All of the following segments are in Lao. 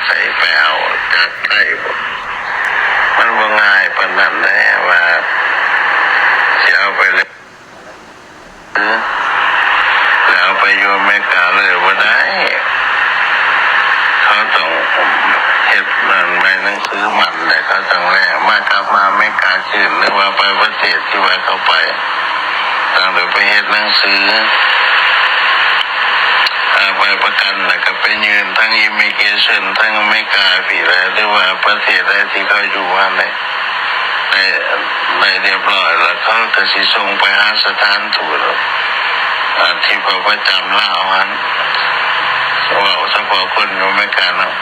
ໃຜໄປເອົາຈາກໄທບໍ່? ມັນບໍ່ງ່າຍປານນັ້ນເດ້ ວ່າຊິເອົາໄປແລ້ວ ແລ້ວເອົາໄປຢູ່ອາເມລິກາເລີຍບໍ່ໄດ້. ເຂົາຕ້ອງເຮັດນັ້ນ ໃບໜັງສືມັນ ແລ້ວເຂົາຈັ່ງແລກມາ ກັບມາອາເມລິກາຄືນ ຫຼືວ່າໄປປະເທດທີ່ວ່າເຂົາໄປ ຕ້ອງໄດ້ໄປເຮັດໜັງສື ອາ ໃບປະກັນ ແລ້ວກໍໄປຍື່ນທາງອິມມິເກຊັນທາງອາເມລິກາພີ້ແຫຼະ ຫຼືວ່າປະເທດໃດທີ່ເຂົາຢູ່ຫັ້ນແຫຼະ ໄດ້ ໄດ້ຮຽບຮ້ອຍແລ້ວ ເຂົາກໍຊິສົ່ງໄປຫາສະຖານທູດ ອາ ທີ່ປະຈຳລາວຫັ້ນ ເວົ້າສະເພາະຄົນຢູ່ອາເມລິກາເນາະ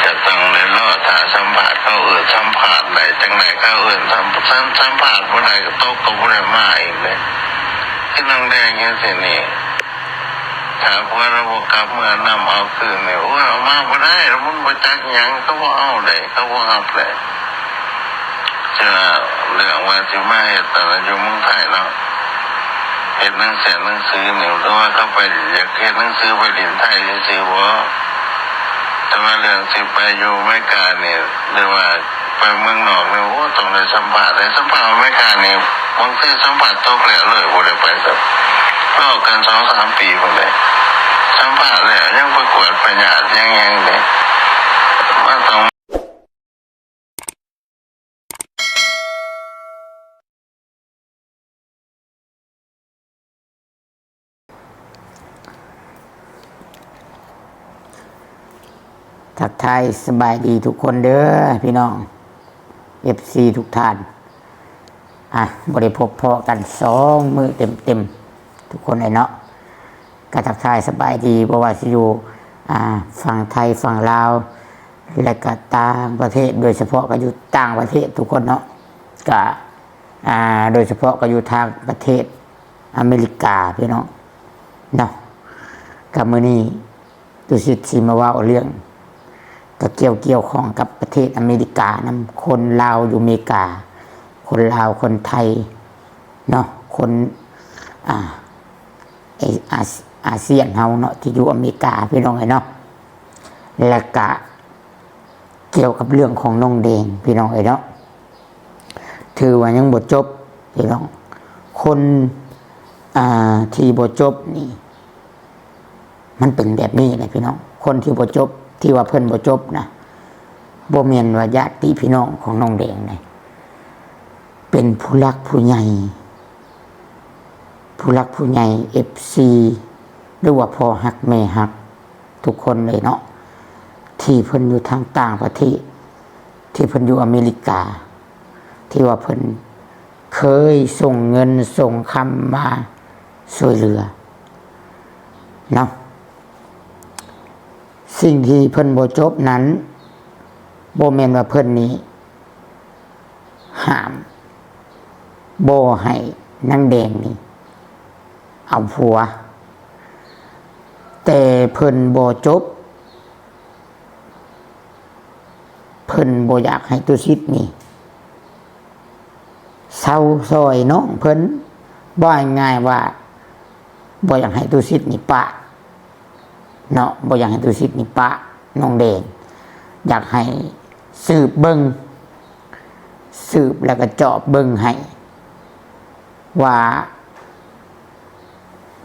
ຈະຕ້ອງໄດ້ລໍຖ້າສຳພາດ ເຂົາເອີ້ນສຳພາດໄດ້ຈັ່ງໃດ ເຂົາເອີ້ນສຳ ສຳ ສຳພາດບໍ່ໄດ້ກໍຕົກ ກໍບໍ່ໄດ້ມາອີກເດ້. ຄືນ້ອງແດງຈັ່ງຊີ້ນີ້ ຖ້າຜົວລາວບໍ່ກັບເມືອນຳເອົາຄືນນີ້ ໂອ້ຍ ເອົາມາບໍ່ໄດ້ ແລ້ວມັນບໍ່ຈັກຫຍັງ ເຂົາບໍ່ເອົາເດ້ ເຂົາບໍ່ຮັບເດ້. ເທື່ອເລື່ອງວ່າຊິມາເຮັດອັນນັ້ນຢູ່ເມືອງໄທເນາະ ເຮັດໜັງເສນໜັງສືນີ້ ແຕ່ວ່າເຂົາໄປ ຢາກເຮັດໜັງສືໄປຫຼິ້ນໄທຊື່ໆບໍ ແຕ່ວ່າເລື່ອງຊິໄປຢູ່ອາເມລິການີ້ ຫຼືວ່າໄປເມືອງນອກນີ້ ໂອ້ ຕ້ອງໄດ້ສຳພາດເດ້. ສຳພາດອາເມລິການີ້ ບາງທີສຳພາດຕົກແລ້ວເລີຍ ບໍ່ໄດ້ໄປຊ້ຳ ລໍກັນສອງສາມປີພຸ້ນເດ້. ສຳພາດແລ້ວຍັງໄປກວດພະຍາດຫຍັງໆເດ້ ມັນຕ້ອງ ທັກທາຍສະບາຍດີທຸກຄົນເດີພີ່ນ້ອງ ເອັຟຊີ ທຸກທ່ານ. ອ່ະ ບໍ່ໄດ້ພົບພໍ້ກັນສອງມື້ເຕັມໆ ທຸກຄົນເອີຍເນາະ. ກໍທັກທາຍສະບາຍດີ ບໍ່ວ່າຊິຢູ່ ອ່າ ຝັ່ງໄທ ຝັ່ງລາວ ແລະກະຕ່າງປະເທດ ໂດຍສະເພາະກໍຢູ່ຕ່າງປະເທດທຸກຄົນເນາະ ກະ ອ່າ ໂດຍສະເພາະກໍຢູ່ທາງປະເທດອາເມລິກາພີ່ນ້ອງເນາະ. ກໍມື້ນີ້ຕຸສິດຊິມາເວົ້າເລື່ອງ ກໍກ່ຽວ ກ່ຽວຂ້ອງກັບປະເທດອາເມລິການຳ ຄົນລາວຢູ່ເມກາ ຄົນລາວ ຄົນໄທເນາະ ຄົນ ອ່າ ອາ ອາຊຽນເຮົາເນາະ ທີ່ຢູ່ອາເມລິກາພີ່ນ້ອງເອີຍເນາະ. ແລະກະກ່ຽວກັບເລື່ອງຂອງນ້ອງແດງພີ່ນ້ອງເອີຍເນາະ ຖືວ່າຍັງບໍ່ຈົບພີ່ນ້ອງ. ຄົນ ອ່າ ທີ່ບໍ່ຈົບນີ້ ມັນເປັນແບບນີ້ນະພີ່ນ້ອງ. ຄົນທີ່ບໍ່ຈົບ ທີ່ວ່າເພິ່ນບໍ່ຈົບນະ ບໍ່ແມ່ນວ່າຍາດຕິພີ່ນ້ອງຂອງນ້ອງແດງນະ ເປັນຜູ້ຫຼັກຜູ້ໃຫຍ່ ຜູ້ຫຼັກຜູ້ໃຫຍ່ ເອັຟຊີ ຫຼືວ່າພໍ່ຮັກແມ່ຮັກທຸກຄົນເລີຍເນາະ ທີ່ເພິ່ນຢູ່ທາງຕ່າງປະເທດ ທີ່ເພິ່ນຢູ່ອາເມລິກາ ທີ່ວ່າເພິ່ນເຄີຍສົ່ງເງິນສົ່ງຄຳມາຊ່ວຍເຫຼືອເນາະ. ສິ່ງທີ່ເພິ່ນບໍ່ຈົບນັ້ນ ບໍ່ແມ່ນວ່າເພິ່ນນີ້ຫ້າມບໍ່ໃຫ້ນາງແດງນີ້ເອົາຜົວ ແຕ່ເພິ່ນບໍ່ຈົບ ເພິ່ນບໍ່ຢາກໃຫ້ຕຸສິດນີ້ເຊົາຊ່ອຍນ້ອງເພິ່ນ. ເວົ້າງ່າຍໆວ່າບໍ່ຢາກໃຫ້ຕຸສິດນີ້ປະເນາະ ບໍ່ຢາກໃຫ້ຕຸສິດນີ້ປະນ້ອງແດງ ຢາກໃຫ້ສືບເບິ່ງ ສືບແລ້ວກໍເຈາະເບິ່ງໃຫ້ວ່າ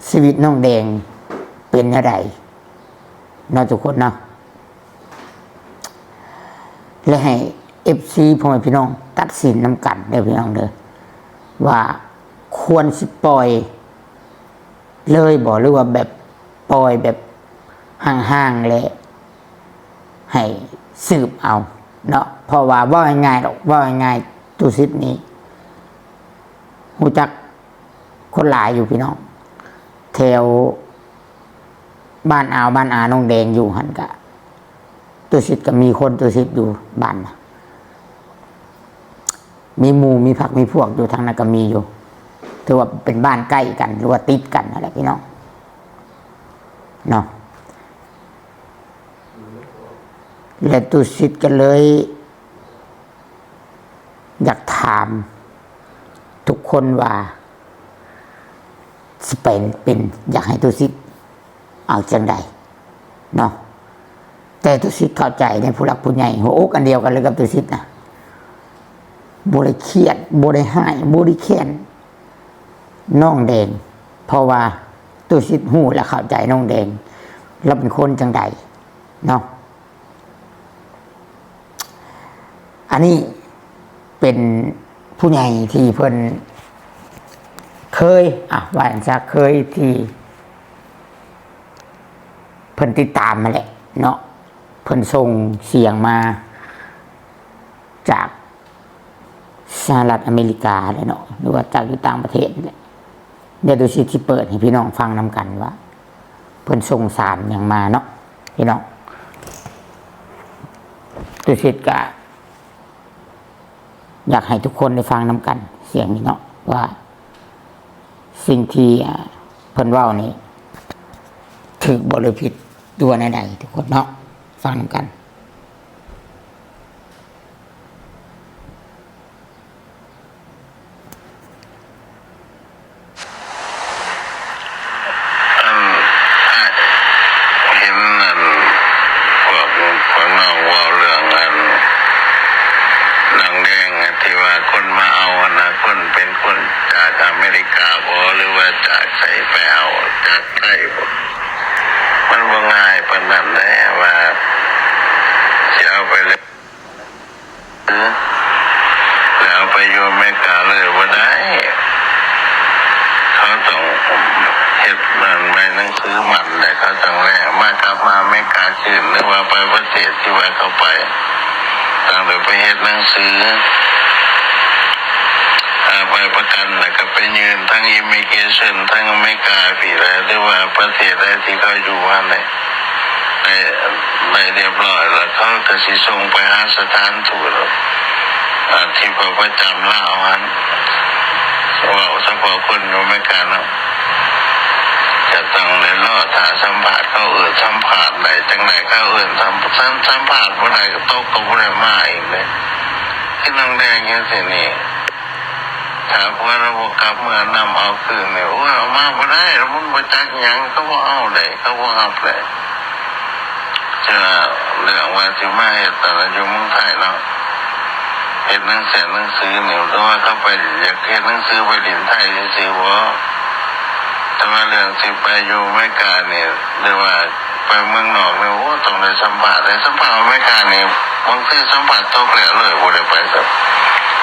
ຊີວິດນ້ອງແດງເປັນແນວໃດເນາະ ທຸກຄົນເນາະ. ແລະໃຫ້ເອັຟຊີ ພໍ່ແມ່ພີ່ນ້ອງຕັດສິນນຳກັນເດີພີ່ນ້ອງເດີ ວ່າຄວນຊິປ່ອຍເລີຍບໍ່ ຫຼືວ່າແບບປ່ອຍແບບຫ່າງໆ ແລະໃຫ້ສືບເອົາເນາະ. ເພາະວ່າເວົ້າງ່າຍໆດອກ ເວົ້າງ່າຍໆ ຕຸສິດນີ້ຮູ້ຈັກ ຄົນຫຼາຍຢູ່ພີ່ນ້ອງ ແຖວບ້ານອາວ ບ້ານອານ້ອງແດງຢູ່ຫັ້ນ ກະຕຸສິດກໍມີຄົນຕຸສິດຢູ່ບ້ານນະ ມີໝູ່ມີພັກມີພວກຢູ່ທາງນັ້ນກໍມີຢູ່ ຖືວ່າເປັນບ້ານໃກ້ກັນ ຫຼືວ່າຕິດກັນຫັ້ນແຫຼະພີ່ນ້ອງເນາະ. ແລະຕຸສິດກໍເລີຍຢາກຖາມທຸກຄົນວ່າ ຊິເປັນ ເປັນ ຢາກໃຫ້ຕຸສິດເອົາຈັ່ງໃດເນາະ. ແຕ່ຕຸສິດເຂົ້າໃຈໃນຜູ້ຫຼັກຜູ້ໃຫຍ່ ຫົວອົກອັນດຽວກັນເລີຍກັບຕຸສິດນະ ບໍ່ໄດ້ຄຽດ ບໍ່ໄດ້ຮ້າຍ ບໍ່ໄດ້ແຄ້ນນ້ອງແດງ ເພາະວ່າຕຸສິດຮູ້ ແລະ ເຂົ້າໃຈນ້ອງແດງ ລາວເປັນຄົນຈັ່ງໃດເນາະ. ອັນນີ້ເປັນຜູ້ໃຫຍ່ທີ່ເພິ່ນເຄີຍ ອ່ະ ວ່າຈັ່ງຊັ້ນ ເຄີຍທີ່ເພິ່ນຕິດຕາມຫັ້ນແຫຼະເນາະ ເພິ່ນສົ່ງສຽງມາຈາກສະຫະລັດອາເມລິກາແຫຼະເນາະ ຫຼືວ່າຈາກຢູ່ຕ່າງປະເທດນີ້ແຫຼະ. ດຽວຕຸສິດຊິເປີດໃຫ້ພີ່ນ້ອງຟັງນຳກັນວ່າ ເພິ່ນສົ່ງສານຫຍັງມາເນາະພີ່ນ້ອງ. ຕຸສິດກະຢາກໃຫ້ທຸກຄົນໄດ້ຟັງນຳກັນສຽງນີ້ເນາະ ວ່າສິ່ງທີ່ ເພິ່ນເວົ້ານີ້ຖືກບໍ່ ຫຼື ຜິດ ຫຼືວ່າແນວໃດ ທຸກຄົນເນາະ ຟັງນຳກັນ. ອັນ ເຫັນອັນ ພວກ ພວກນ້ອງເວົ້າເລື່ອງອັນ ນາງແດງ ທີ່ວ່າຄົນມາເອົາຫັ້ນນະ ຄົນ ເປັນຄົນຈາກອາເມລິກາບໍ ຫຼືວ່າຈາກໃສໄປເອົາ ຈາກໄທບໍ? ມັນບໍ່ງ່າຍປານນັ້ນເດ້ ວ່າຊິເອົາໄປແລ້ວ ແລ້ວເອົາໄປຢູ່ອາເມລິກາເລີຍບໍ່ໄດ້. ເຂົາຕ້ອງເຮັດໃບໜັງສືມັນ ແລ້ວເຂົາຕ້ອງແລກມາ ກັບມາອາເມລິກາຄືນ ຫຼືວ່າໄປປະເທດທີ່ວ່າເຂົາໄປ ຕ້ອງໄດ້ໄປເຮັດໜັງສື ອາ ໃບປະກັນ ແລ້ວກໍໄປຍື່ນທາງ Immigration ທາງອາເມລິກາພີ້ແຫຼະ ຫຼືວ່າປະເທດໃດທີ່ເຂົາຢູ່ຫັ້ນແຫຼະ ໄດ້ ໄດ້ຮຽບຮ້ອຍແລ້ວ ເຂົາກໍຊິສົ່ງໄປຫາສະຖານທູດ ອາ ທີ່ປະຈຳລາວຫັ້ນ ເວົ້າສະເພາະຄົນຢູ່ອາເມລິກາເນາະ ຈະຕ້ອງໄດ້ລໍຖ້າສຳພາດ ເຂົາເອີ້ນສຳພາດໄດ້ຈັ່ງໃດ ເຂົາເອີ້ນສຳ ສຳ ສຳພາດບໍ່ໄດ້ ກໍຕົກ ກໍບໍ່ໄດ້ມາອີກເດ້. ຄືນ້ອງແດງຈັ່ງຊີ້ນີ້ ຖ້າຜົວລາວບໍ່ກັບເມືອນຳເອົາຄືນນີ້ ໂອ້ຍ ເອົາມາບໍ່ໄດ້ ລະມັນບໍ່ຈັກຫຍັງ ເຂົາບໍ່ເອົາໄດ້ ເຂົາບໍ່ຮັບໄດ້. ຈະເລື່ອງວ່າຊິມາເຮັດອັນນັ້ນຢູ່ເມືອງໄທເນາະ ເຮັດໜັງສື ໜັງສືນີ້ ແຕ່ວ່າເຂົາໄປ ຢາກເຮັດໜັງສືໄປຫຼິ້ນໄທຊື່ໆບໍ? ແຕ່ວ່າເລື່ອງຊິໄປຢູ່ອາເມລິການີ້ ຫຼືວ່າໄປເມືອງນອກນີ້ ໂອ້ ຕ້ອງໄດ້ສຳພາດເດ້. ສຳພາດອາເມລິການີ້ ບາງເທື່ອສຳພາດຕົກແລ້ວເລີຍ ບໍ່ໄດ້ໄປຊ້ຳ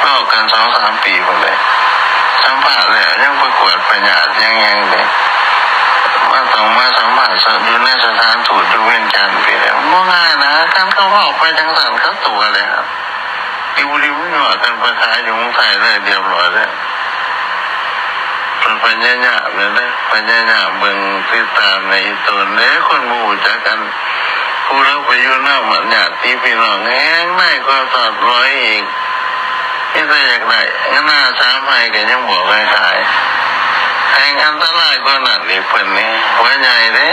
ລອກັນສອງສາມປີພຸ້ນເດ້. ສຳພາດແລ້ວຍັງໄປກວດພະຍາດຫຍັງໆເດ້ ມັນຕ້ອງມາສຳພາດຢູ່ໃນສະຖານທູດຢູ່ວຽງຈັນພີ້ແຫຼະ ມັນບໍ່ງ່າຍນະ. ຄັນເຂົາເວົ້າໄປຈັ່ງຊັ້ນ ເຂົາຕົວະແລ້ວ ຢູ່ດີມີຫຍັງກັນໄປຂາຍຢູ່ເມືອງໄທເລີຍ ຮຽບຮ້ອຍແລ້ວ. ເພິ່ນພະຍາຍາມແລ້ວເດີ ພະຍາຍາມເບິ່ງຕິດຕາມໃນອີ່ຕົນເດ້ ຄົນບໍ່ຮູ້ຈັກກັນ ຜູ້ລາວໄປຢູ່ນຳອັນຍາດຕິພີ່ນ້ອງ ແຮ່ງໃນກວ່າສອດລອຍອີກ. ມີແຕ່ຢາກໄດ້ເງິນນາສາມໄຮ່ກໍຍັງບໍ່ໃຫ້ຂາຍ ແຮ່ງອັນຕະລາຍກວ່ານັ້ນອີກ. ເພິ່ນນີ້ຫົວໃຫຍ່ເດ້.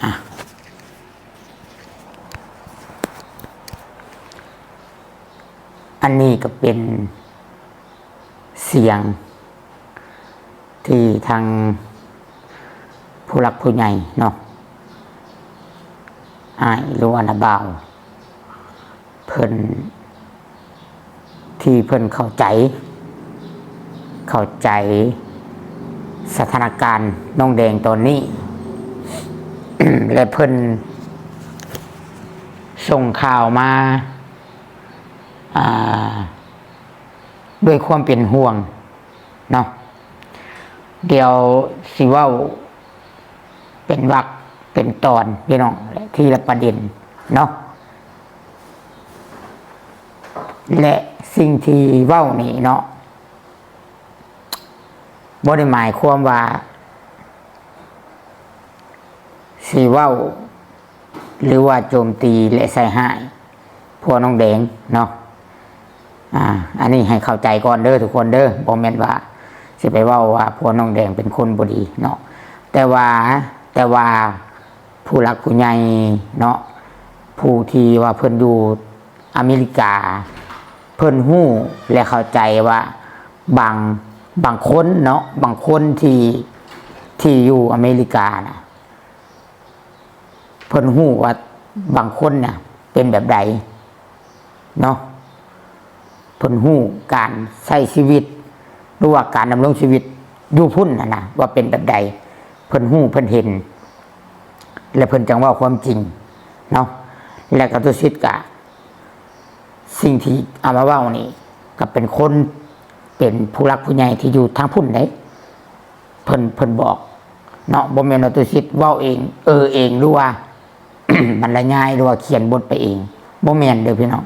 ອ່ະ ອັນນີ້ກໍເປັນສຽງທີ່ທາງຜູ້ຫຼັກຜູ້ໃຫຍ່ເນາະ ອ້າຍ ຫຼືວ່ານ້າບ່າວ ເພິ່ນ ທີ່ເພິ່ນເຂົ້າໃຈ ເຂົ້າໃຈສະຖານະການນ້ອງແດງຕອນນີ້ ແລະ ເພິ່ນສົ່ງຂ່າວມາ ອ່າ ດ້ວຍຄວາມເປັນຫ່ວງເນາະ. ດຽວຊິເວົ້າ ເປັນວັກເປັນຕອນພີ່ນ້ອງ ແລະ ທີລະປະເດັນເນາະ ແລະ ສິ່ງທີ່ເວົ້ານີ້ເນາະ ບໍ່ໄດ້ໝາຍຄວາມວ່າຊິເວົ້າ ຫຼືວ່າໂຈມຕີ ແລະ ໃສ່ຮ້າຍຜົວນ້ອງແດງເນາະ. ອ່າ ອັນນີ້ໃຫ້ເຂົ້າໃຈກ່ອນເດີທຸກຄົນເດີ ບໍ່ແມ່ນວ່າຊິໄປເວົ້າວ່າຜົວນ້ອງແດງເປັນຄົນບໍ່ດີເນາະ ແຕ່ວ່າ ແຕ່ວ່າຜູ້ຫຼັກຜູ້ໃຫຍ່ເນາະ ຜູ້ທີ່ວ່າເພິ່ນຢູ່ອາເມລິກາ ເພິ່ນຮູ້ ແລະ ເຂົ້າໃຈວ່າບາງ ບາງຄົນເນາະ ບາງຄົນທີ່ ທີ່ຢູ່ອາເມລິການະ ເພິ່ນຮູ້ວ່າບາງຄົນນະເປັນແບບໃດເນາະ ເພິ່ນຮູ້ການໃຊ້ຊີວິດ ຫຼືວ່າການດຳລົງຊີວິດຢູ່ພຸ້ນຫັ້ນນະ ວ່າເປັນແບບໃດ ເພິ່ນຮູ້ເພິ່ນເຫັນ ແລະ ເພິ່ນຈັ່ງເວົ້າຄວາມຈິງເນາະ ແລະ ກະຕຸສິດກະ ສິ່ງທີ່ເອົາມາເວົ້ານີ້ ກໍເປັນຄົນ ເປັນຜູ້ຫຼັກຜູ້ໃຫຍ່ທີ່ຢູ່ທາງພຸ້ນເດ້ ເພິ່ນ ເພິ່ນບອກເນາະ ບໍ່ແມ່ນວ່າຕຸສິດເວົ້າເອງ ເອີເອງ ຫຼືວ່າບັນລະຍາຍ ຫຼືວ່າຂຽນບົດໄປເອງ ບໍ່ແມ່ນເດີ້ພີ່ນ້ອງ.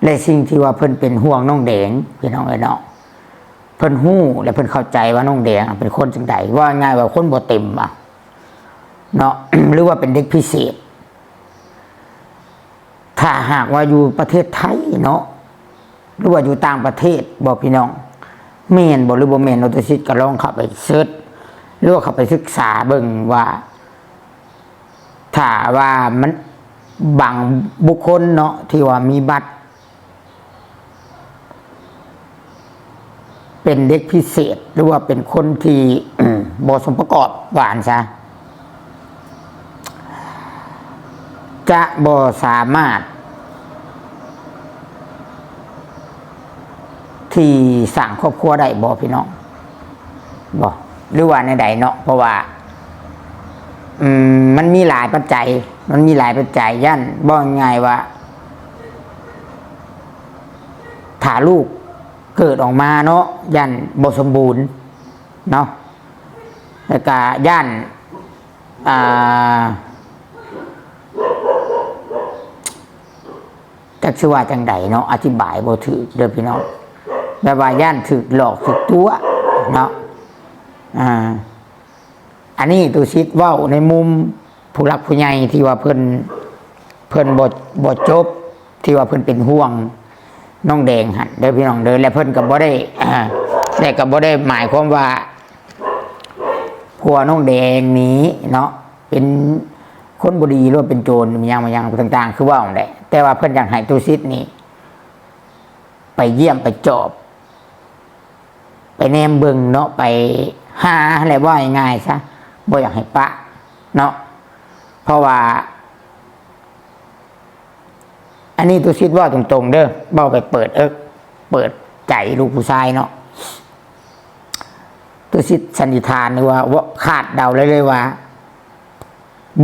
ແລະ ສິ່ງທີ່ວ່າເພິ່ນເປັນຫ່ວງນ້ອງແດງ ພີ່ນ້ອງເອີຍເນາະ ເພິ່ນຮູ້ ແລະ ເພິ່ນເຂົ້າໃຈວ່ານ້ອງແດງເປັນຄົນຈັ່ງໃດ ເວົ້າງ່າຍໆວ່າຄົນບໍ່ເຕັມ ອະ ເນາະ ຫຼືວ່າເປັນເດັກພິເສດ ຖ້າຫາກວ່າຢູ່ປະເທດໄທເນາະ ຫຼືວ່າຢູ່ຕ່າງປະເທດບໍພີ່ນ້ອງ ແມ່ນບໍ ຫຼືບໍ່ແມ່ນ ອາຈານສິດກໍລອງເຂົ້າໄປເສີດ ຫຼືວ່າເຂົ້າໄປສຶກສາເບິ່ງວ່າ ຖ້າວ່າມັນ ບາງບຸກຄົນເນາະ ທີ່ວ່າມີບັດ ເປັນເດັກພິເສດ ຫຼືວ່າເປັນຄົນທີ່ ບໍ່ສົມປະກອບ ວ່າຊັ້ນຊະ ຈະບໍ່ສາມາດ ທີ່ສ້າງຄອບຄົວໄດ້ບໍ່ພີ່ນ້ອງ ບໍ່ ຫຼືວ່າແນວໃດເນາະ ເພາະວ່າ ອືມ ມັນມີຫຼາຍປັດໄຈ ມັນມີຫຼາຍປັດໄຈ ຢ້ານ ເວົ້າງ່າຍໆວ່າ ຖ້າລູກເກີດອອກມາເນາະ ຢ້ານບໍ່ສົມບູນເນາະ ແລ້ວກະຢ້ານ ອ່າ ຈັກຊິວ່າຈັ່ງໃດເນາະ ອະທິບາຍບໍ່ຖືກເດີ້ພີ່ນ້ອງ ແບບວ່າຢ້ານຖືກຫຼອກຖືກຕົວະເນາະ ອ່າ ອັນນີ້ຕຸສິດເວົ້າໃນມຸມຜູ້ຫຼັກຜູ້ໃຫຍ່ທີ່ວ່າເພິ່ນ ເພິ່ນບໍ່ ບໍ່ຈົບ ທີ່ວ່າເພິ່ນເປັນຫ່ວງນ້ອງແດງຫັ້ນເດີ້ພີ່ນ້ອງເດີ້ ແລະ ເພິ່ນກໍບໍ່ໄດ້ ແລະ ກໍບໍ່ໄດ້ໝາຍຄວາມວ່າ ຜົວນ້ອງແດງນີ້ເນາະ ເປັນຄົນບໍ່ດີ ຫຼືວ່າເປັນໂຈນ ຫຍັງໆຕ່າງໆ ຄືເວົ້າຫັ້ນແຫຼະ ແຕ່ວ່າເພິ່ນຢາກໃຫ້ຕຸສິດນີ້ ໄປຢ້ຽມໄປຈອບ ໄປແນມເບິ່ງເນາະ ໄປຫາຫັ້ນແຫຼະ ເວົ້າງ່າຍໆຊະ ບໍ່ຢາກໃຫ້ປະເນາະ ເພາະວ່າ ອັນນີ້ຕຸສິດເວົ້າຕົງໆເດີ້ ເວົ້າໄປເປີດເອິກ ເປີດໃຈລູກຜູ້ຊາຍເນາະ ຕຸສິດສັນນິຖານ ຫຼືວ່າຄາດເດົາໄດ້ເລີຍວ່າ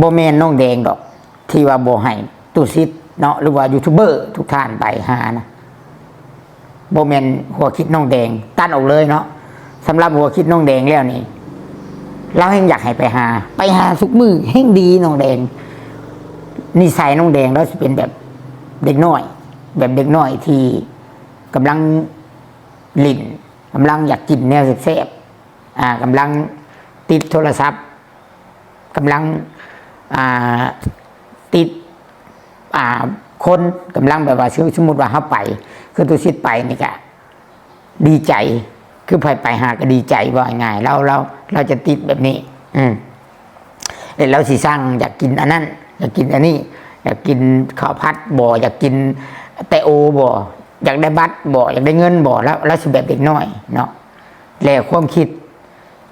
ບໍ່ແມ່ນນ້ອງແດງດອກ ທີ່ວ່າບໍ່ໃຫ້ຕຸສິດເນາະ ຫຼືວ່າຢູທູບເບີທຸກທ່ານໄປຫານະ ບໍ່ແມ່ນຫົວຄິດນ້ອງແດງ ຕັດອອກເລີຍເນາະ ສຳລັບຫົວຄິດນ້ອງແດງແລ້ວນີ້ ລາວແຮ່ງຢາກໃຫ້ໄປຫາ ໄປຫາທຸກມື້ແຮ່ງດີນ້ອງແດງ ນິໄສນ້ອງແດງລາວຊິເປັນແບບເດັກນ້ອຍ ແບບເດັກນ້ອຍທີ່ກຳລັງຫຼິ້ນ ກຳລັງຢາກກິນແນວແຊບໆ ອ່າ ກຳລັງຕິດໂທລະສັບ ກຳລັງ ອ່າ ຕິດ ອ່າ ຄົນ ກຳລັງແບບວ່າ ສົມ ສົມມຸດວ່າເຮົາໄປ ຄືຕຸສິດໄປນີ້ກະດີໃຈ ຄືໃຜໄປຫາກະດີໃຈ ເວົ້າງ່າຍໆ ລາວ ລາວ ລາວຈະຕິດແບບນີ້ ອືມ ແລ້ວລາວຊິສັ່ງ ຢາກກິນອັນນັ້ນ ຢາກກິນອັນນີ້ ຢາກກິນເຂົ້າຜັດບໍ ຢາກກິນແຕໂອບໍ ຢາກໄດ້ບັດບໍ ຢາກໄດ້ເງິນບໍ ລາວ ລາວຊິແບບເດັກນ້ອຍເນາະ ແລະ ຄວາມຄິດ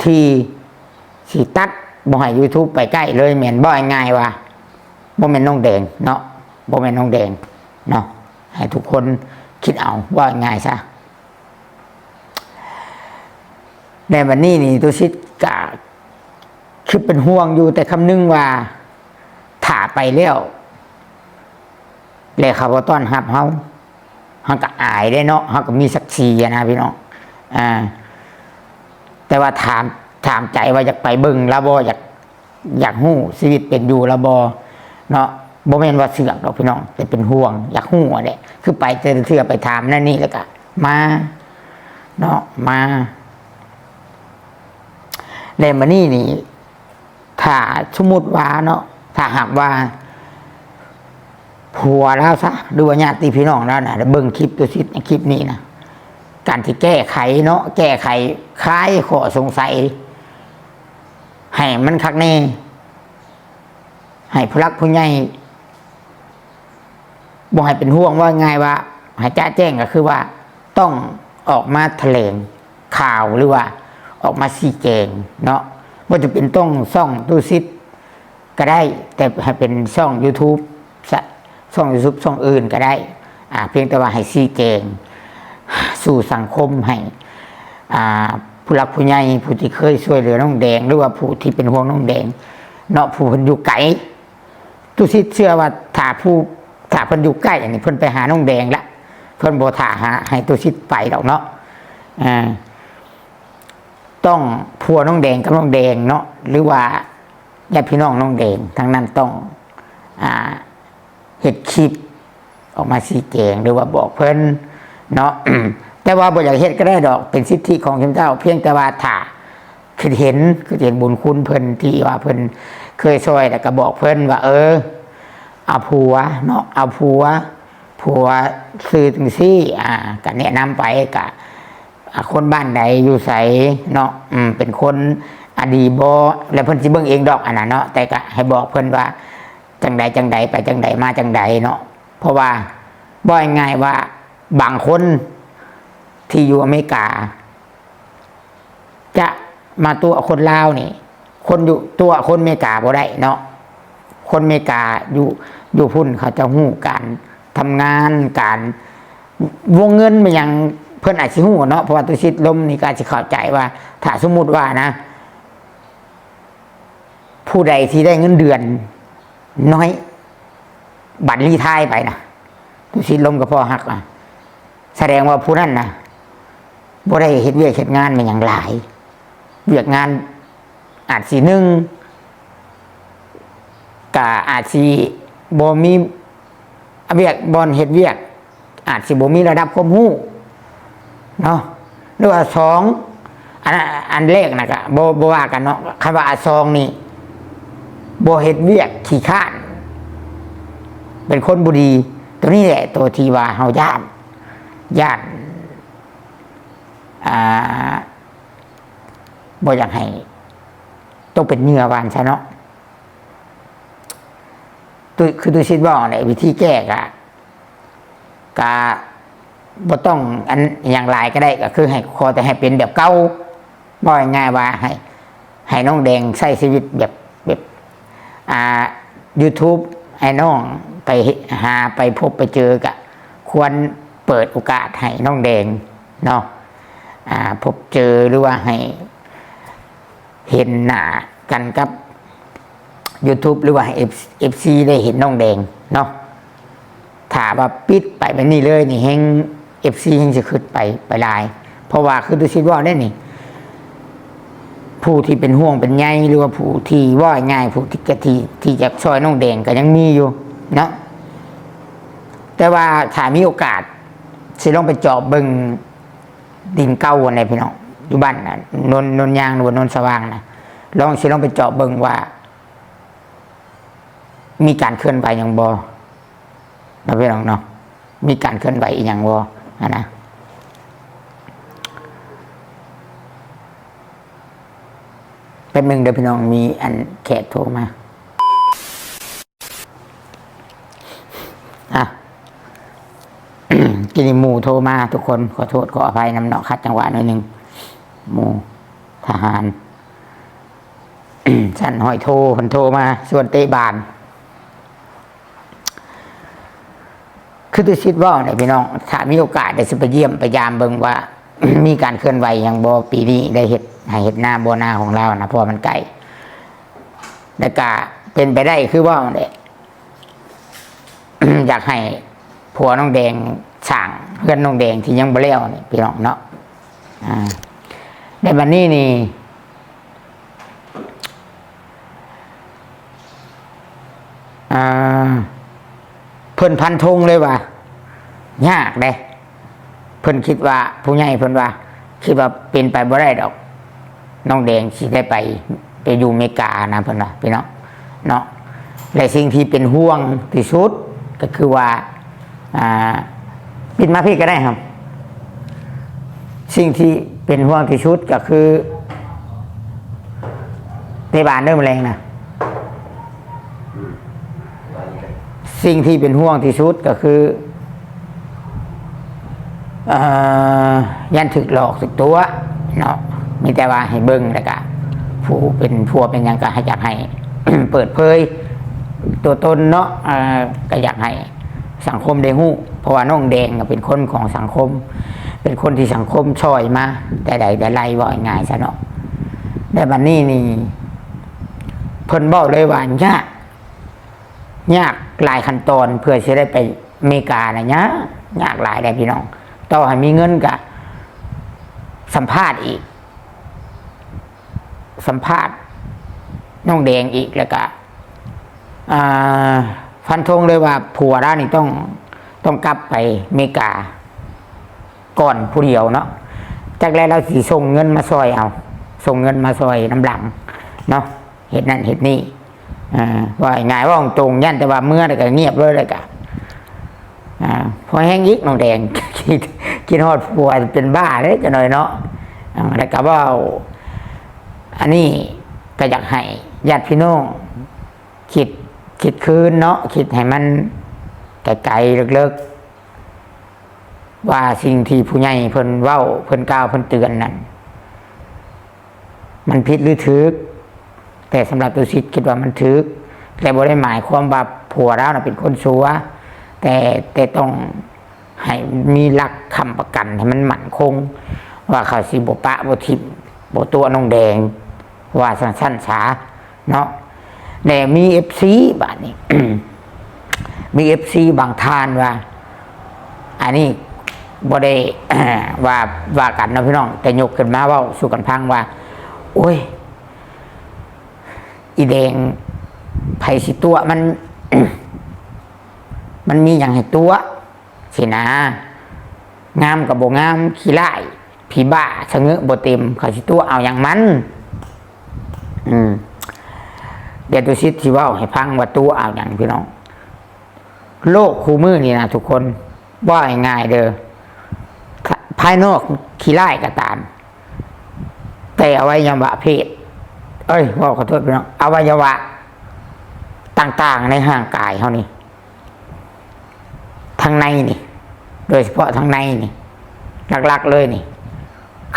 ທີ່ຊິຕັດ ບໍ່ໃຫ້ຢູທູບໄປໃກ້ເລີຍ ແມ່ນ ເວົ້າງ່າຍໆວ່າ ບໍ່ແມ່ນນ້ອງແດງເນາະ ບໍ່ແມ່ນນ້ອງແດງເນາະ ໃຫ້ທຸກຄົນຄິດເອົາ ເວົ້າງ່າຍໆຊະ ແລະ ບັດນີ້ນີ້ ຕຸສິດກະຄິດເປັນຫ່ວງຢູ່ ແຕ່ຄຳນຶງວ່າ ຖ້າໄປແລ້ວ ແລະ ເຂົາບໍ່ຕ້ອນຮັບເຮົາ ເຮົາກໍອາຍເດ້ເນາະ ເຮົາກໍມີສັກສີຫັ້ນນະພີ່ນ້ອງ ອ່າ ແຕ່ວ່າຖາມ ຖາມໃຈວ່າຢາກໄປເບິ່ງລາວບໍ່ ຢາກ ຢາກຮູ້ຊີວິດເປັນຢູ່ລາວບໍ່ເນາະ ບໍ່ແມ່ນວ່າເຊື່ອງດອກພີ່ນ້ອງ ແຕ່ເປັນຫ່ວງ ຢາກຮູ້ຫັ້ນແຫຼະ ຄືໄປແຕ່ລະເທື່ອໄປຖາມນັ້ນນີ້ ແລ້ວກໍມາເນາະ ມາ ແລະ ມື້ນີ້ນີ້ ຖ້າສົມມຸດວ່າເນາະ ຖ້າຫາກວ່າຜົວລາວຊະ ຫຼືວ່າຍາດຕິພີ່ນ້ອງລາວນະ ໄດ້ເບິ່ງຄລິບຕຸສິດໃນຄລິບນີ້ນະ ການທີ່ແກ້ໄຂເນາະ ແກ້ໄຂຄາຍຂໍ້ສົງໄສໃຫ້ມັນຄັກແນ່ ໃຫ້ຜູ້ຫຼັກຜູ້ໃຫຍ່ ບໍ່ໃຫ້ເປັນຫ່ວງ ເວົ້າງ່າຍວ່າໃຫ້ຈະແຈ້ງ ກໍຄືວ່າຕ້ອງອອກມາຖະແຫຼງຂ່າວ ຫຼືວ່າອອກມາຊີ້ແຈງເນາະ. ບໍ່ຈຳເປັນຕ້ອງຊ່ອງຕູ້ສິດກໍໄດ້ ແຕ່ໃຫ້ເປັນຊ່ອງຢູທູບ ຊ່ອງຢູທູບຊ່ອງອື່ນກໍໄດ້ ອາ ພຽງແຕ່ວ່າໃຫ້ຊີ້ແຈງສູ່ສັງຄົມ ໃຫ້ ອາ ຜູ້ຫຼັກຜູ້ໃຫຍ່ ຜູ້ທີ່ເຄີຍຊ່ວຍເຫຼືອນ້ອງແດງ ຫຼືວ່າຜູ້ທີ່ເປັນຫ່ວງນ້ອງແດງເນາະ ຜູ້ເພິ່ນຢູ່ໄກ. ຕຸສິດເຊື່ອວ່າຖ້າຜູ້ ຖ້າເພິ່ນຢູ່ໃກ້ນີ້ ເພິ່ນໄປຫານ້ອງແດງລະ ເພິ່ນບໍ່ຖ້າຫາໃຫ້ຕຸສິດໄປດອກເນາະ. ອາ ຕ້ອງຜົວນ້ອງແດງກັບນ້ອງແດງເນາະ ຫຼືວ່າຍາດພີ່ນ້ອງນ້ອງແດງ ທັງນັ້ນຕ້ອງ ອາ ເຮັດຄລິບອອກມາຊີ້ແຈງ ຫຼືວ່າບອກເພິ່ນເນາະ. ແຕ່ວ່າບໍ່ຢາກເຮັດກໍໄດ້ດອກ ເປັນສິດທິຂອງເຂົາເຈົ້າ ພຽງແຕ່ວ່າຖ້າຄິດເຫັນ ຄືເຫັນບຸນຄຸນເພິ່ນ ທີ່ວ່າເພິ່ນເຄີຍຊ່ອຍ ແລ້ວກໍບອກເພິ່ນວ່າ ເອີ ເອົາຜົວເນາະ ເອົາຜົວ ຜົວຊື່ຈັ່ງຊີ້ ອາ ກໍແນະນຳໄປ ກໍ ອາ ຄົນບ້ານໃດ ຢູ່ໃສເນາະ ອືມ ເປັນຄົນ ອາ ດີບໍ່ ແລ້ວເພິ່ນຊິເບິ່ງເອງດອກ ອັນນັ້ນເນາະ. ແຕ່ກໍໃຫ້ບອກເພິ່ນວ່າ ຈັ່ງໃດຈັ່ງໃດ ໄປຈັ່ງໃດ ມາຈັ່ງໃດເນາະ. ເພາະວ່າເວົ້າງ່າຍໆວ່າ ບາງຄົນທີ່ຢູ່ອາເມລິກາ ຈະມາຕົວະຄົນລາວນີ້ ຄົນຢູ່ ຕົວະຄົນເມກາບໍ່ໄດ້ເນາະ. ຄົນເມກາຢູ່ ຢູ່ພຸ້ນ ເຂົາເຈົ້າຮູ້ການທຳງານ ການ ວົງເງິນແມ່ນຫຍັງ ເພິ່ນອາດຊິຮູ້ເນາະ. ເພາະວ່າຕຸສິດລົມນີ້ກໍອາດຊິເຂົ້າໃຈວ່າ ຖ້າສົມມຸດວ່ານະ ຜູ້ໃດທີ່ໄດ້ເງິນເດືອນນ້ອຍ ບັດຣີທາຍໄປນະ ຕຸສິດລົມກໍພໍຮັກນະ ສະແດງວ່າຜູ້ນັ້ນນະ ບໍ່ໄດ້ເຮັດວຽກເຮັດງານແມ່ນຫຍັງຫຼາຍ ວຽກງານອາດຊິໜຶ່ງ ກະອາດຊິບໍ່ມີ ວຽກ ບ່ອນເຮັດວຽກ ອາດຊິບໍ່ມີລະດັບຄວາມຮູ້ເນາະ ຫຼືວ່າສອງ ອັນ ອັນແລກນະກະບໍ່ ບໍ່ວ່າກັນເນາະ. ຄັນວ່າອັນສອງນີ້ ບໍ່ເຮັດວຽກ ຂີ້ຄ້ານ ເປັນຄົນບໍ່ດີ ໂຕນີ້ແຫຼະ ໂຕທີ່ວ່າເຮົາຢ້ານ ຢ້ານ ອ່າ ບໍ່ຢາກໃຫ້ຕົກເປັນເຫຍື່ອວ່າຊັ້ນຊະເນາະ. ຕຸ ຄືຕຸສິດເວົ້າແຫຼະ ວິທີແກ້ກະ ກະບໍ່ຕ້ອງອັນຫຍັງຫຼາຍກໍໄດ້ ກໍຄືໃຫ້ ຂໍແຕ່ໃຫ້ເປັນແບບເກົ່າ ເວົ້າງ່າຍໆວ່າໃຫ້ ໃຫ້ນ້ອງແດງໃຊ້ຊີວິດແບບ ແບບ ອ່າ ຢູທູບ ໃຫ້ນ້ອງໄປຫາ ໄປພົບໄປເຈີ ກະຄວນເປີດໂອກາດໃຫ້ນ້ອງແດງເນາະ ອ່າ ພົບເຈີ ຫຼືວ່າໃຫ້ເຫັນໜ້າກັນກັບຢູທູບ ຫຼືວ່າໃຫ້ເອັຟ ເອັຟຊີ ໄດ້ເຫັນນ້ອງແດງເນາະ. ຖ້າວ່າປິດໄປແບບນີ້ເລີຍນີ້ ແຮ່ງ ເອັຟຊີ ແຮ່ງຊິຄຶດໄປ ໄປຫຼາຍ ເພາະວ່າຄືຕຸສິດເວົ້າໄດ້ນີ້ ຜູ້ທີ່ເປັນຫ່ວງເປັນໃຍ ຫຼືວ່າຜູ້ທີ່ ເວົ້າງ່າຍໆ ຜູ້ທີ່ ທີ່ ທີ່ຢາກຊ່ອຍນ້ອງແດງກໍຍັງມີຢູ່ເນາະ. ແຕ່ວ່າຖ້າມີໂອກາດ ຊິລອງໄປເຈາະເບິ່ງດິນເກົ່າຫັ້ນແຫຼະພີ່ນ້ອງ ຢູ່ບ້ານນະ ໂນນ ໂນນຍາງ ຫຼືວ່າໂນນສະຫວ່າງນະ ລອງ ຊິລອງໄປເຈາະເບິ່ງວ່າ ມີການເຄື່ອນໄຫວຫຍັງບໍ່ເນາະ ພີ່ນ້ອງເນາະ ມີການເຄື່ອນໄຫວອີ່ຫຍັງບໍ່ຫັ້ນນະ. ແປັບໜຶ່ງເດີພີ່ນ້ອງ ມີອັນແຂກໂທມາ ອ່ະ ກີ້ນີ້ໝູ່ໂທມາ ທຸກຄົນ ຂໍໂທດຂໍອະໄພນຳເນາະ ຂັດຈັງຫວະໜ້ອຍໜຶ່ງ ໝູ່ທະຫານ ຊັ້ນຮ້ອຍໂທ ເພິ່ນໂທມາຊວນເຕະບານ. ຄືຕຸສິດເວົ້ານີ້ພີ່ນ້ອງ ຖ້າມີໂອກາດ ດຽວຊິໄປຢ້ຽມໄປຢາມເບິ່ງວ່າ ມີການເຄື່ອນໄຫວຫຍັງບໍ່ ປີນີ້ໄດ້ເຮັດໄຮ່ເຮັດນາບໍ່ ນາຂອງລາວນະ ເພາະວ່າມັນໃກ້ ແລ້ວກະເປັນໄປໄດ້ຄືເວົ້າແຫຼະ ຢາກໃຫ້ຜົວນ້ອງແດງສ້າງເຮືອນນ້ອງແດງທີ່ຍັງບໍ່ແລ້ວນີ້ພີ່ນ້ອງເນາະ. ອ່າ ແລ້ວບັດນີ້ນີ້ ອ່າ ເພິ່ນຟັນທົງເລີຍວ່າ ຍາກເດ້ ເພິ່ນຄິດວ່າ ຜູ້ໃຫຍ່ເພິ່ນວ່າ ຄິດວ່າເປັນໄປບໍ່ໄດ້ດອກ ນ້ອງແດງຊິໄດ້ໄປ ໄປຢູ່ເມການະ ເພິ່ນວ່າ ພີ່ນ້ອງເນາະ. ແລະ ສິ່ງທີ່ເປັນຫ່ວງທີ່ສຸດກໍຄືວ່າ ອ່າ ປິດມາພີ້ກໍໄດ້ຄັບ. ສິ່ງທີ່ເປັນຫ່ວງທີ່ສຸດກໍຄື ເຕະບານເດີມື້ແລງນະ. ສິ່ງທີ່ເປັນຫ່ວງທີ່ສຸດກໍຄື ເອີ ຢ້ານຖືກຫຼອກຖືກຕົວະເນາະ. ມີແຕ່ວ່າໃຫ້ເບິ່ງ ແລ້ວກະຜູ້ເປັນຜົວເປັນຫຍັງກໍໃຫ້ ຢາກໃຫ້ເປີດເຜີຍຕົວຕົນເນາະ. ເອີ ກໍຢາກໃຫ້ສັງຄົມໄດ້ຮູ້ ເພາະວ່ານ້ອງແດງກໍເປັນຄົນຂອງສັງຄົມ ເປັນຄົນທີ່ສັງຄົມຊ່ອຍມາແຕ່ໃດແຕ່ໄລ ເວົ້າງ່າຍໆຊະເນາະ. ແຕ່ບັດນີ້ນີ້ ເພິ່ນເວົ້າເລີຍວ່າຍາກ ຍາກຫຼາຍຂັ້ນຕອນເພື່ອຊິໄດ້ໄປອາເມລິການະ ຍາກ ຍາກຫຼາຍເດ້ພີ່ນ້ອງ. ຕໍ່ໃຫ້ມີເງິນກະສຳພາດອີກ ສຳພາດນ້ອງແດງອີກ ແລ້ວກະ ອ່າ ຟັນທົງເລີຍວ່າຜົວລາວນີ້ຕ້ອງ ຕ້ອງກັບໄປອາເມລິກາ ກ່ອນຜູ້ດຽວເນາະ. ຈັກແລ້ວລາວຊິສົ່ງເງິນມາຊ່ອຍເອົາ ສົ່ງເງິນມາຊ່ອຍນຳຫຼັງເນາະ ເຮັດນັ້ນເຮັດນີ້. ອ່າ ເວົ້າງ່າຍໆ ເວົ້າຕົງໆ ຢ້ານແຕ່ວ່າເມືອແລ້ວກໍງຽບເລີຍ ແລ້ວກໍ ອ່າ ພໍແຮງອີກນ້ອງແດງ ຄິດ ຄິດຮອດຜົວເປັນບ້າເດ້ຈັກໜ້ອຍເນາະ. ອ່າ ແລ້ວກໍເວົ້າ ອັນນີ້ກໍຢາກໃຫ້ຍາດພີ່ນ້ອງຄິດ ຄິດຄືນເນາະ ຄິດໃຫ້ມັນໄກໆເລິກໆ ວ່າສິ່ງທີ່ຜູ້ໃຫຍ່ເພິ່ນເວົ້າ ເພິ່ນກ່າວ ເພິ່ນເຕືອນນັ້ນ ມັນຜິດຫຼືຖືກ. ແຕ່ສຳລັບຕຸສິດຄິດວ່າມັນຖືກ ແລະ ບໍ່ໄດ້ໝາຍຄວາມວ່າຜົວລາວນະເປັນຄົນຊົ່ວ ແຕ່ ແຕ່ຕ້ອງໃຫ້ມີຫຼັກຄ້ຳປະກັນໃຫ້ມັນໝັ້ນຄົງ ວ່າເຂົາຊິບໍ່ປະບໍ່ຖິ້ມ ບໍ່ຕົວະນ້ອງແດງ ວ່າຊັ້ນໆຊະເນາະ. ແລະ ມີເອັຟຊີບາດນີ້ ມີເອັຟຊີບາງທ່ານວ່າ ອັນນີ້ບໍ່ໄດ້ ວ່າ ວ່າກັນເນາະພີ່ນ້ອງ ແຕ່ຍົກຂຶ້ນມາເວົ້າສູ່ກັນຟັງວ່າ ໂອ້ຍ ອີແດງ ໃຜຊິຕົວະມັນ ມັນມີຫຍັງໃຫ້ຕົວະ ຊີ້ນະ ງາມກໍບໍ່ງາມ ຂີ້ຮ້າຍ ຜີບ້າ ສະເຫງີ້ບໍ່ເຕັມ ເຂົາຊິຕົວະເອົາຫຍັງມັນ. ອືມ ດຽວຕຸສິດຊິເວົ້າໃຫ້ຟັງວ່າຕົວະເອົາຫຍັງພີ່ນ້ອງ. ໂລກຄູ່ມື້ນີ້ນະທຸກຄົນ ເວົ້າງ່າຍໆເດີ ພາຍນອກຂີ້ຮ້າຍກໍຕາມ ແຕ່ອະໄວຍະວະເພດ ເອີຍ ເວົ້າຂໍໂທດພີ່ນ້ອງ ອະໄວຍະວະຕ່າງໆໃນຮ່າງກາຍເຮົານີ້ ທາງໃນນີ້ ໂດຍສະເພາະທາງໃນນີ້ ຫຼັກໆເລີຍນີ້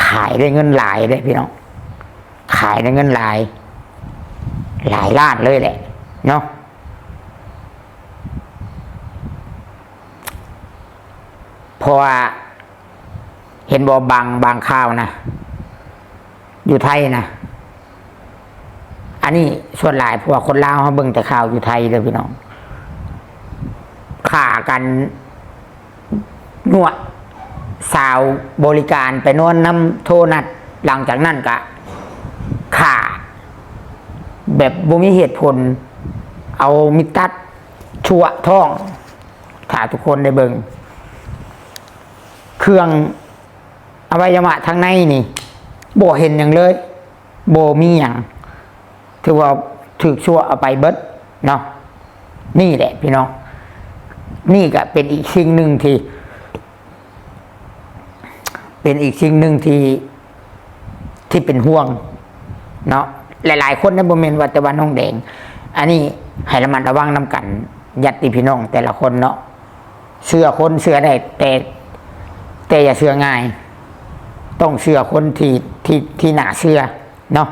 ຂາຍໄດ້ເງິນຫຼາຍເດ້ພີ່ນ້ອງ ຂາຍໄດ້ເງິນຫຼາຍ ຫຼາຍລ້ານເລີຍແຫຼະເນາະ. ເພາະວ່າເຫັນບໍ່ ບາງ ບາງຂ່າວນະ ຢູ່ໄທນະ ອັນນີ້ສ່ວນຫຼາຍ ເພາະວ່າຄົນລາວເຮົາເບິ່ງແຕ່ຂ່າວຢູ່ໄທເດີພີ່ນ້ອງ ຂ້າກັນ ນົວດ ສາວບໍລິການໄປນອນນຳໂທນັດ ຫຼັງຈາກນັ້ນກະຂ້າແບບບໍ່ມີເຫດຜົນ ເອົາມີດຕັດ ຊວະທ້ອງ ຖ້າທຸກຄົນໄດ້ເບິ່ງ ເຄື່ອງອະໄວຍະວະທາງໃນນີ້ ບໍ່ເຫັນຫຍັງເລີຍ ບໍ່ມີຫຍັງ ຖືວ່າຖືກຊວະເອົາໄປເບິດເນາະ. ນີ້ແຫຼະພີ່ນ້ອງ ນີ້ກະເປັນອີກສິ່ງໜຶ່ງທີ່ ເປັນອີກສິ່ງໜຶ່ງທີ່ ທີ່ເປັນຫ່ວງເນາະ ຫຼາຍໆຄົນນະ ບໍ່ແມ່ນວ່າແຕ່ວ່ານ້ອງແດງ ອັນນີ້ໃຫ້ລະມັດລະວັງນຳກັນ ຍາດຕິພີ່ນ້ອງແຕ່ລະຄົນເນາະ. ເຊື່ອຄົນເຊື່ອໄດ້ ແຕ່ ແຕ່ຢ່າເຊື່ອງ່າຍ ຕ້ອງເຊື່ອຄົນທີ່ ທີ່ ທີ່ໜ້າເຊື່ອເນາະ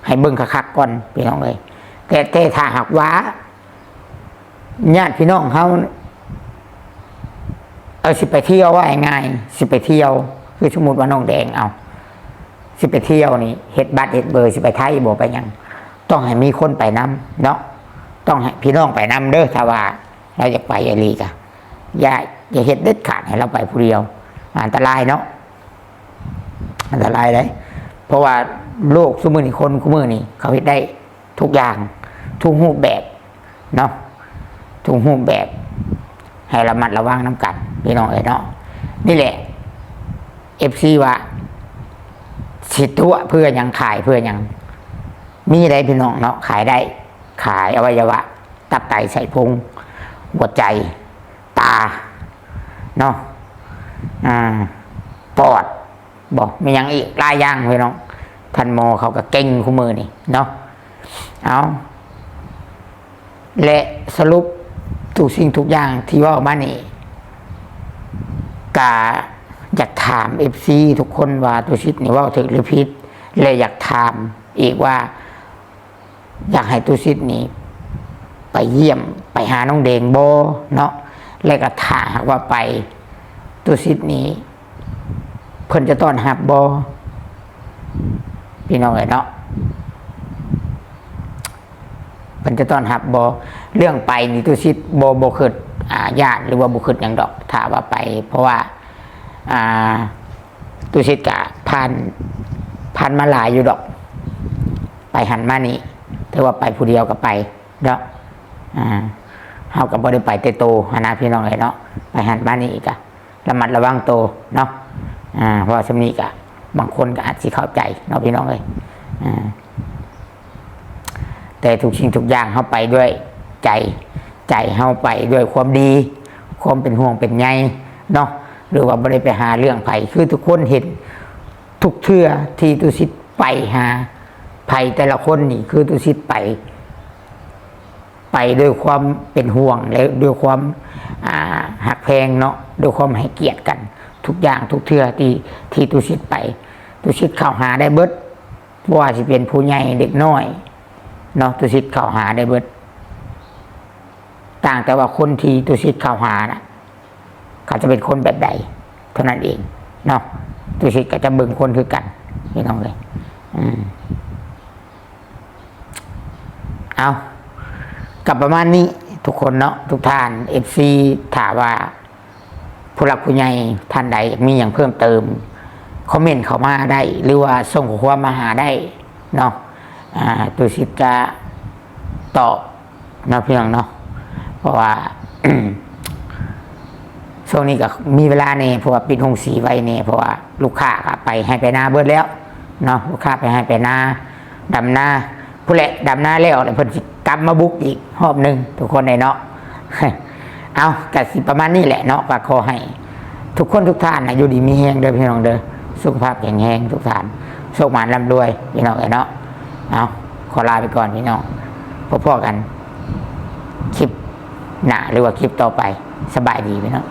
ໃຫ້ເບິ່ງຄັກໆກ່ອນພີ່ນ້ອງເອີຍ. ແຕ່ ແຕ່ຖ້າຫາກວ່າ ຍາດພີ່ນ້ອງເຮົາ ເອົາ ຊິໄປທ່ຽວ ວ່າງ່າຍໆ ຊິໄປທ່ຽວ ຄືສົມມຸດວ່ານ້ອງແດງ ເອົາ ຊິໄປທ່ຽວນີ້ ເຮັດບັດເຮັດເບີ ຊິໄປໄທບໍ່ໄປຫຍັງ ຕ້ອງໃຫ້ມີຄົນໄປນຳເນາະ ຕ້ອງໃຫ້ພີ່ນ້ອງໄປນຳເດີ. ຖ້າວ່າລາວຢາກໄປອີ່ຫຼີກະ ຢ່າ ຢ່າເຮັດເດັດຂາດໃຫ້ລາວໄປຜູ້ດຽວ ອັນຕະລາຍເນາະ ອັນຕະລາຍເດ້. ເພາະວ່າໂລກຊຸມື້ນີ້ ຄົນຄູ່ມື້ນີ້ ເຂົາເຮັດໄດ້ ທຸກຢ່າງ ທຸກຮູບແບບເນາະ ທຸກຮູບແບບ ໃຫ້ລະມັດລະວັງນຳກັນພີ່ນ້ອງເອີຍເນາະ. ນີ້ແຫຼະ ເອັຟຊີ ວ່າຊິຕົວະເພື່ອຫຍັງ ຂາຍເພື່ອຫຍັງ ມີໄດ້ພີ່ນ້ອງເນາະ ຂາຍໄດ້ ຂາຍອະໄວຍະວະ ຕັບ ໄຕ ໄສ້ ພຸງ ຫົວໃຈ ຕາເນາະ ອ່າ ປອດ ບໍ່ ມີຫຍັງອີກ ຫຼາຍຢ່າງພີ່ນ້ອງ. ທ່ານໝໍເຂົາກໍເກັ່ງຄູ່ມື້ນີ້ເນາະ. ເອົາ ແລະ ສະຫຼຸບ ທຸກສິ່ງທຸກຢ່າງທີ່ເວົ້າມານີ້ ກະຢາກຖາມເອັຟຊີທຸກຄົນວ່າ ຕຸສິດນີ້ເວົ້າຖືກຫຼືຜິດ ແລະ ຢາກຖາມອີກວ່າ ຢາກໃຫ້ຕຸສິດນີ້ໄປຢ້ຽມ ໄປຫານ້ອງແດງບໍ່ເນາະ? ແລະ ກະຖ້າຫາກວ່າໄປ ຕຸສິດນີ້ເພິ່ນຈະຕ້ອນຮັບບໍ່ ພີ່ນ້ອງເອີຍເນາະ? ເພິ່ນຈະຕ້ອນຮັບບໍ່? ເລື່ອງໄປນີ້ຕຸສິດບໍ່ ບໍ່ຄິດ ອ່າ ຢ້ານ ຫຼືວ່າບໍ່ຄິດຫຍັງດອກ ຖ້າວ່າໄປ ເພາະວ່າ ອ່າ ຕຸສິດກະຜ່ານ ຜ່ານມາຫຼາຍຢູ່ດອກ ໄປຫັ້ນມານີ້ ຖືວ່າໄປຜູ້ດຽວກະໄປເນາະ ອ່າ ເຮົາກະບໍ່ໄດ້ໄປແຕ່ໂຕຫັ້ນນະ ພີ່ນ້ອງເອີຍເນາະ ໄປຫັ້ນມານີ້ກະ ລະມັດລະວັງໂຕເນາະ ອ່າ ເພາະວ່າຊ່ຳນີ້ກະບາງຄົນກະອາດຊິເຂົ້າໃຈເນາະ ພີ່ນ້ອງເອີຍ ອ່າ ແຕ່ທຸກສິ່ງທຸກຢ່າງເຮົາໄປດ້ວຍໃຈ ໃຈເຮົາໄປດ້ວຍຄວາມດີ ຄວາມເປັນຫ່ວງເປັນໃຍເນາະ ຫຼືວ່າບໍ່ໄດ້ໄປຫາເລື່ອງໃຜ ຄືທຸກຄົນເຫັນ ທຸກເທື່ອທີ່ຕຸສິດໄປຫາໃຜແຕ່ລະຄົນນີ້ ຄືຕຸສິດໄປ ໄປດ້ວຍຄວາມເປັນຫ່ວງ ແລະ ດ້ວຍຄວາມ ອ່າ ຮັກແພງເນາະ ດ້ວຍຄວາມໃຫ້ກຽດກັນ ທຸກຢ່າງທຸກເທື່ອທີ່ ທີ່ຕຸສິດໄປ ຕຸສິດເຂົ້າຫາໄດ້ເບິດ ບໍ່ວ່າຊິເປັນຜູ້ໃຫຍ່ເດັກນ້ອຍເນາະ ຕຸສິດເຂົ້າຫາໄດ້ເບິດ ຕ່າງແຕ່ວ່າຄົນທີ່ຕຸສິດເຂົ້າຫານະ ເຂົາຈະເປັນຄົນແບບໃດເທົ່ານັ້ນເອງເນາະ ຕຸສິດກະຈະເບິ່ງຄົນຄືກັນ ພີ່ນ້ອງເອີຍ ອືມ ເອົາ ກະປະມານນີ້ທຸກຄົນເນາະ ທຸກທ່ານ ເອັຟຊີ ຖ້າວ່າຜູ້ຫຼັກຜູ້ໃຫຍ່ທ່ານໃດມີຫຍັງເພີ່ມເຕີມ ຄອມເມັນເຂົ້າມາໄດ້ ຫຼືວ່າສົ່ງຂໍ້ຄວາມມາຫາໄດ້ເນາະ ອ່າ ຕຸສິດຈະຕອບ ເນາະ ພີ່ນ້ອງເນາະ ເພາະວ່າ ຊ່ວງນີ້ກະມີເວລາແດ່ ເພາະວ່າປິດໂຮງສີໄວແດ່ ເພາະວ່າລູກຄ້າກະໄປໄຮ່ໄປນາເບິດແລ້ວເນາະ ລູກຄ້າໄປໄຮ່ໄປນາ ດຳນາ ພຸ້ນແຫຼະ ດຳນາແລ້ວ ແລ້ວເພິ່ນຊິກັບມາບຸກອີກຮອບໜຶ່ງ ທຸກຄົນເອີຍເນາະ ເອົາ ກະຊິປະມານນີ້ແຫຼະເນາະ ກະຂໍໃຫ້ທຸກຄົນທຸກທ່ານນະ ຢູ່ດີມີແຮງເດີ ພີ່ນ້ອງເດີ ສຸຂະພາບແຂງແຮງທຸກທ່ານ ໂຊກໝານລ່ຳລວຍ ພີ່ນ້ອງເອີຍເນາະ ເອົາ ຂໍລາໄປກ່ອນ ພີ່ນ້ອງ ພົບພໍ້ກັນ ຄລິບໜ້າ ຫຼືວ່າຄລິບຕໍ່ໄປ ສະບາຍດີພີ່ນ້ອງ.